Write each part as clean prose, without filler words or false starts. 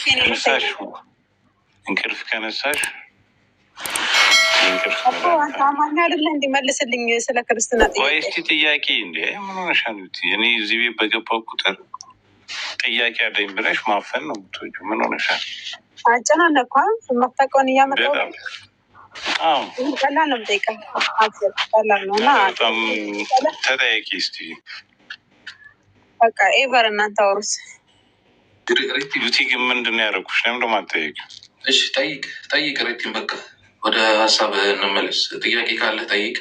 ከነሳሽ፣ እንቅልፍ ከነሳሽ የእንቅልፍ እኮ አንተ አማኝ አይደለህ? እንዲመልስልኝ ስለ ክርስትና ወይ ጥያቄ። እስቲ ጥያቄ እንዴ፣ ምን ሆነሻል? እኔ እዚህ ቤት በገባው ቁጥር ጥያቄ አለኝ ብለሽ ማፈን ነው የምትወጂው። ምን ሆነሻል? አጨናነኳ፣ የማታውቀውን እያመጣሁ። በጣም አዎ። ቀላል ነው የምጠይቀህ፣ አጭር ቀላል ነው እና ኧረ በጣም ተጠያቂ እስቲ። በቃ ኤቨር እናንተ አውሩት። ዩቲ ግን ምንድን ነው ያደረኩሽ? ለምን ደሞ አትጠይቂው? እሺ ጠይቅ ጠይቅ። ሬቲን በቃ ወደ ሀሳብ እንመለስ። ጥያቄ ካለህ ጠይቅ።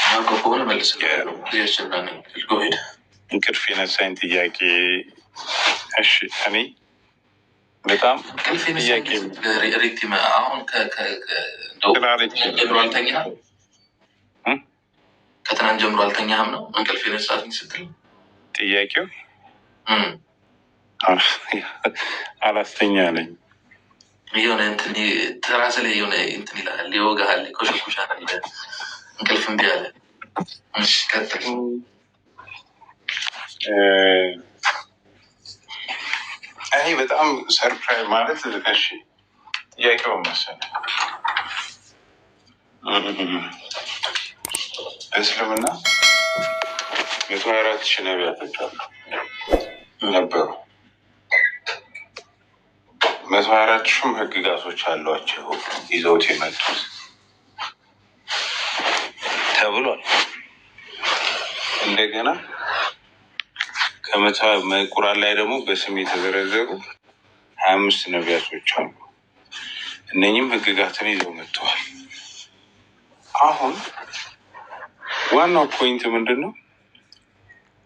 ማውቀው ከሆነ እመልስልሃለሁ። ያሸናነኝ go ahead። እንቅልፍ የነሳኝ ጥያቄ። እሺ እኔ በጣም እንቅልፍ የነሳኝ ጥያቄ ሬቲ አሁን እንደው ስላለች ጀምሮ አልተኛህም? ከትናንት ጀምሮ አልተኛህም ነው እንቅልፍ የነሳኝ ስትል? ጥያቄው አላስተኛ አለኝ። የሆነ እንትን ትራስ ላይ የሆነ እንትን ይልሃል፣ ይወጋሃል፣ ይኮሸኩሻል፣ እንቅልፍ እምቢ አለ። እሺ ቀጥል። እኔ በጣም surprise ማለት፣ እሺ ጥያቄው መሰለህ እስልምና 124,000 ነቢያቶች አሉ ነበሩ። 124,000ም ህግጋቶች አሏቸው ይዘውት የመጡት ተብሏል። እንደገና ከመቶ ቁርአን ላይ ደግሞ በስም የተዘረዘሩ 25 ነቢያቶች አሉ። እነኝም ህግጋትን ይዘው መጥተዋል። አሁን ዋናው point ምንድን ነው?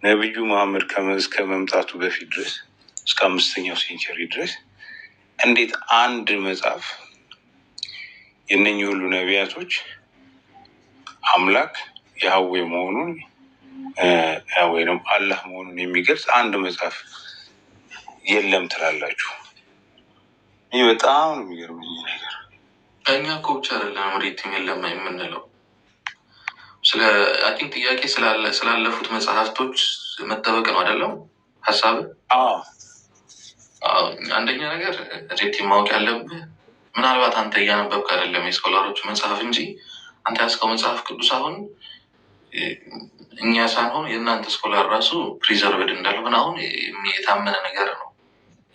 ነቢዩ መሐመድ እስከ መምጣቱ በፊት ድረስ፣ እስከ 5ኛው century ድረስ እንዴት አንድ መጽሐፍ የእነኝህ ሁሉ ነቢያቶች አምላክ ያህዌ መሆኑን ወይም አላህ መሆኑን የሚገልጽ አንድ መጽሐፍ የለም ትላላችሁ? ይህ በጣም ነው የሚገርመኝ ነገር። እኛ እኮ ብቻ አይደለም ሬቲም የለም የምንለው። ስለ I think ጥያቄ ስላለፉት መጽሐፍቶች መጠበቅ ነው አይደለም ሀሳብ? አዎ። አንደኛ ነገር ሬቲም ማወቅ ያለብህ ምናልባት አንተ እያነበብክ አይደለም የ scholar ኦቹ መጽሐፍ እንጂ አንተ ያስከው መጽሐፍ ቅዱስ አሁን እኛ ሳንሆን የእናንተ scholar ራሱ preserved እንዳልሆነ አሁን የታመነ ነገር ነው።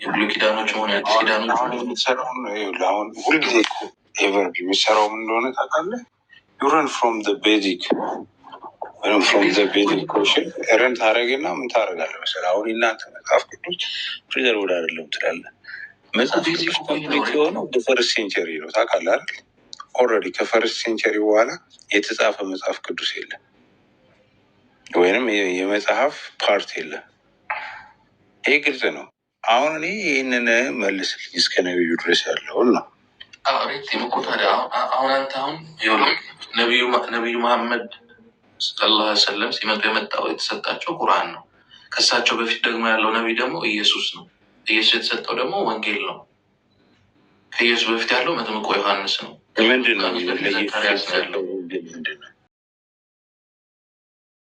የብሉይ ኪዳኖች ሆነ የአዲስ አሁን ኪዳኖች አሁን የምትሰራውን ይኸውልህ፣ አሁን ሁልጊዜ እኮ ኤቨር የሚሰራው ምን እንደሆነ ታውቃለህ? You run from the basic ወይም from the basic question run ታደርግና ምን ታደርጋለህ መሰለህ? አሁን የእናንተ መጽሐፍ ቅዱስ preserved አይደለም ትላለህ። መጽሐፍ basic ቅዱስ እኮ ይሄ ነው complete ሬቲ። የሆነው በ first century ነው ታውቃለህ አይደል? Already ከ first century በኋላ የተጻፈ መጽሐፍ ቅዱስ የለም፣ ወይንም የመጽሐፍ part የለም። ይህ ግልጽ ነው። አሁን እኔ ይህንን መልስልኝ እስከ ነቢዩ ድረስ ያለውን ነው። ሬቲም እኮ ታዲያ አሁን አንተ አሁን ይኸውልህ ነቢዩ መሐመድ ሰለላሁ ዐለይሂ ወሰለም ሲመጡ የመጣው የተሰጣቸው ቁርአን ነው። ከእሳቸው በፊት ደግሞ ያለው ነቢይ ደግሞ ኢየሱስ ነው። ኢየሱስ የተሰጠው ደግሞ ወንጌል ነው። ከኢየሱስ በፊት ያለው መጥምቁ ዮሐንስ ነው። ምንድን ነው ከዮሐንስ በፊት ለኢየሱስ ዘካርያስ ነው የተሰጠው ያለው። ወንጌል ምንድን ነው?